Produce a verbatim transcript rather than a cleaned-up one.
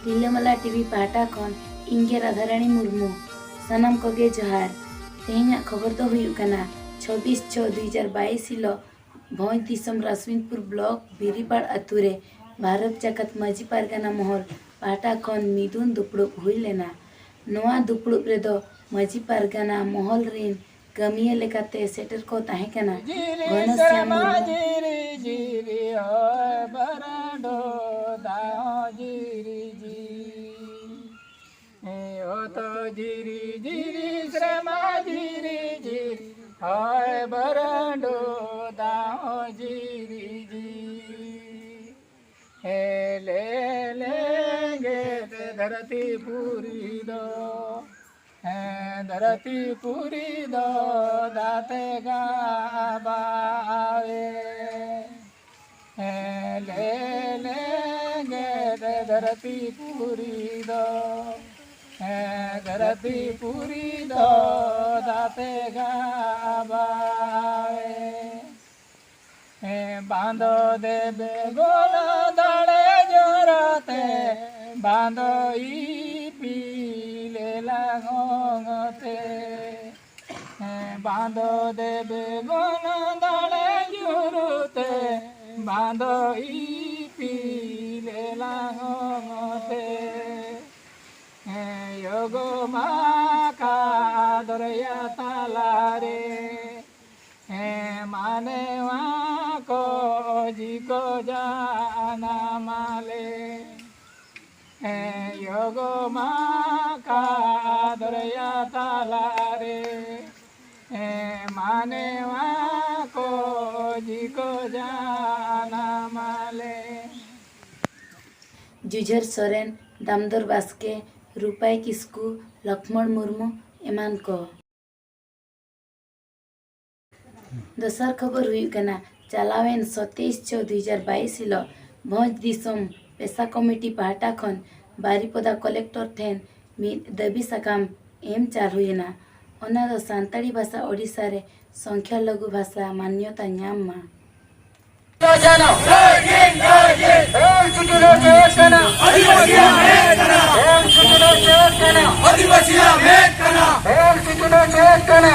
ᱨᱤᱞᱟᱹᱢᱟᱞᱟ ᱴᱤᱵᱷᱤ ᱯᱟᱦᱴᱟ ᱠᱷᱚᱱ ᱤᱧ ᱜᱮ ᱨᱟᱫᱷᱟᱨᱟᱱᱤ ᱢᱩᱨᱢᱩ᱾ ᱥᱟᱱᱟᱢ ᱠᱚᱜᱮ ᱡᱚᱦᱟᱨ᱾ ᱛᱮᱦᱮᱧᱟᱜ ᱠᱷᱚᱵᱚᱨ ᱫᱚ ᱦᱩᱭᱩᱜ ᱠᱟᱱᱟ, ᱪᱷᱚᱵᱵᱤᱥ ᱪᱷᱚ ᱫᱩ ᱦᱟᱡᱟᱨ ᱵᱟᱭᱤᱥ ᱦᱤᱞᱳᱜ ᱵᱷᱚᱸᱡᱽ ᱫᱤᱥᱚᱢ ᱨᱟᱥᱢᱤᱱᱯᱩᱨ ᱵᱞᱚᱠ ᱵᱤᱨᱤᱯᱟᱲ ᱟᱹᱛᱩ ᱨᱮ ᱵᱷᱟᱨᱚᱛ ᱡᱟᱠᱟᱛ ᱢᱟᱹᱡᱷᱤ ᱯᱟᱨᱜᱟᱱᱟ ᱢᱚᱦᱚᱞ ᱯᱟᱦᱴᱟ ᱠᱷᱚᱱ ᱢᱤᱫᱩᱱ ᱫᱩᱯᱲᱩᱵ ᱦᱩᱭ ᱞᱮᱱᱟ᱾ ᱱᱚᱣᱟ ᱫᱩᱯᱲᱩᱵ ᱨᱮᱫᱚ ᱢᱟᱹᱡᱷᱤ ᱯᱟᱨᱜᱟᱱᱟ ᱢᱚᱦᱚᱞ ᱨᱤᱱ ᱠᱟᱹᱢᱤᱭᱟᱹ ᱞᱮᱠᱟᱛᱮ ᱥᱮᱴᱮᱨ ᱠᱚ ᱛᱟᱦᱮᱸ ᱠᱟᱱᱟ ᱡᱷᱤᱨᱤ ᱜᱷᱚᱱᱚᱥᱭᱟᱢ ᱥᱮᱨᱢᱟ ᱢᱩᱨᱢᱩ, ᱡᱷᱤᱨᱤ ᱡᱷᱤᱨᱤ ᱦᱚᱭ ᱵᱟᱨᱟᱰᱚ ᱫᱟᱜ ᱦᱚᱸ ᱡᱷᱤᱨᱤ ᱡᱷᱤᱨᱤ᱾ ᱚᱛ ᱡᱷᱤᱨᱤ ᱡᱷᱤᱨᱤ ᱥᱮᱨᱢᱟ ᱡᱷᱤᱨᱤ ᱡᱷᱤᱨᱤ ᱦᱚᱭ ᱵᱟᱨᱟᱰᱚ ᱫᱟᱜ ᱦᱚᱸ ᱡᱷᱤᱨᱤ ᱡᱷᱤᱨᱤ᱾ ᱦᱮᱞᱮ ᱞᱮᱸᱜᱮᱫ ᱫᱷᱟᱹᱨᱛᱤ ᱯᱩᱨᱤ ᱫᱚ, ᱦᱮᱸ, ᱫᱷᱟᱹᱨᱛᱤ ᱯᱩᱨᱤ ᱫᱚ ᱫᱟᱜ ᱛᱮ ᱜᱟᱵᱟᱣᱮ᱾ ᱦᱮᱞᱮ ᱞᱮᱸᱜᱮᱫ ᱫᱷᱟᱹᱨᱛᱤ ᱯᱩᱨᱤ ᱫᱚ, ᱦᱮᱸ, ᱫᱷᱟᱹᱨᱛᱤ ᱯᱩᱨᱤ ᱫᱚ ᱫᱟᱜ ᱛᱮ ᱜᱟᱵᱟᱣᱮ᱾ ᱦᱮᱸ, ᱵᱟᱸᱫᱚ ᱫᱮᱵᱮ ᱜᱚᱞᱟ ᱫᱟᱲᱮ ᱡᱚᱨᱟᱛᱮ, ᱵᱟᱸᱫᱚ ᱤᱯᱤᱞᱮ ᱞᱟᱝᱚᱝ ᱛᱮ᱾ ᱦᱮᱸ, ᱵᱟᱸᱫᱚ ᱫᱮᱵᱮ ᱜᱚᱞᱟ ᱫᱟᱲᱮ ᱡᱚᱨᱟᱛᱮ, ᱵᱟᱸᱫᱚ ᱤᱯᱤᱞᱮ ᱞᱟᱝᱚᱝ ᱛᱮ᱾ ᱦᱮᱸ, ᱭᱚᱜᱚ ᱢᱟ ᱠᱟ ᱫᱚᱨᱭᱟ ᱛᱟᱞᱟᱨᱮ᱾ ᱦᱮᱸ, ᱢᱟᱱᱮᱣᱟ ᱠᱚ ᱡᱤ ᱠᱚ ᱡᱟᱱᱟᱢᱟᱞᱮ᱾ ᱦᱮᱸ, ᱭᱚᱜᱚ ᱢᱟ ᱠᱟ ᱫᱚᱨᱭᱟ ᱛᱟᱞᱟᱨᱮ᱾ ᱦᱮᱸ, ᱢᱟᱱᱮᱣᱟ ᱠᱚ ᱡᱤ ᱠᱚ ᱡᱟᱱᱟᱢᱟᱞᱮ᱾ ᱡᱩᱡᱷᱟᱹᱨ ᱥᱚᱨᱮᱱ, ᱫᱟᱢᱫᱚᱨ ᱵᱟᱥᱠᱮ, ᱨᱩᱯᱟᱭ ᱠᱤᱥᱠᱩ, ᱞᱚᱠᱷᱢᱚᱬ ᱢᱩᱨᱢᱩ ᱮᱢᱟᱱ ᱠᱚ᱾ ᱫᱚᱥᱟᱨ ᱠᱷᱚᱵᱚᱨ ᱦᱩᱭᱩᱜ ᱠᱟᱱᱟ, ᱪᱟᱞᱟᱣᱮᱱ ᱥᱟᱛᱟᱭᱤᱥ ᱪᱷᱚ ᱫᱩ ᱦᱟᱡᱟᱨ ᱵᱟᱭᱤᱥ ᱦᱤᱞᱳᱜ ᱵᱷᱚᱸᱡᱽ ᱫᱤᱥᱚᱢ ᱯᱮᱥᱟ ᱠᱚᱢᱤᱴᱤ ᱯᱟᱦᱴᱟ ᱠᱷᱚᱱ ᱵᱟᱨᱤᱯᱚᱫᱟ ᱠᱚᱞᱮᱠᱴᱚᱨ ᱴᱷᱮᱱ ᱢᱤᱫ ᱫᱟᱹᱵᱤ ᱥᱟᱠᱟᱢ ᱮᱢ ᱪᱟᱞ ᱦᱩᱭᱮᱱᱟ᱾ ᱚᱱᱟ ᱫᱚ ᱥᱟᱱᱛᱟᱲᱤ ᱵᱷᱟᱥᱟ ᱳᱰᱤᱥᱟ ᱨᱮ ᱥᱚᱝᱠᱷᱭᱟ ᱞᱚᱜᱷᱩ ᱵᱷᱟᱥᱟ ᱢᱟᱱᱭᱚᱛᱟ ᱧᱟᱢ ᱢᱟ᱾ ᱚᱞ ᱪᱤᱠᱤ ᱞᱮ ᱪᱮᱫ ᱠᱟᱱᱟ᱾ ᱚᱞ ᱪᱤᱠᱤ ᱞᱮ ᱪᱮᱫ ᱠᱟᱱᱟ᱾ ᱚᱞ ᱪᱤᱠᱤ ᱞᱮ ᱪᱮᱫ ᱠᱟᱱᱟ᱾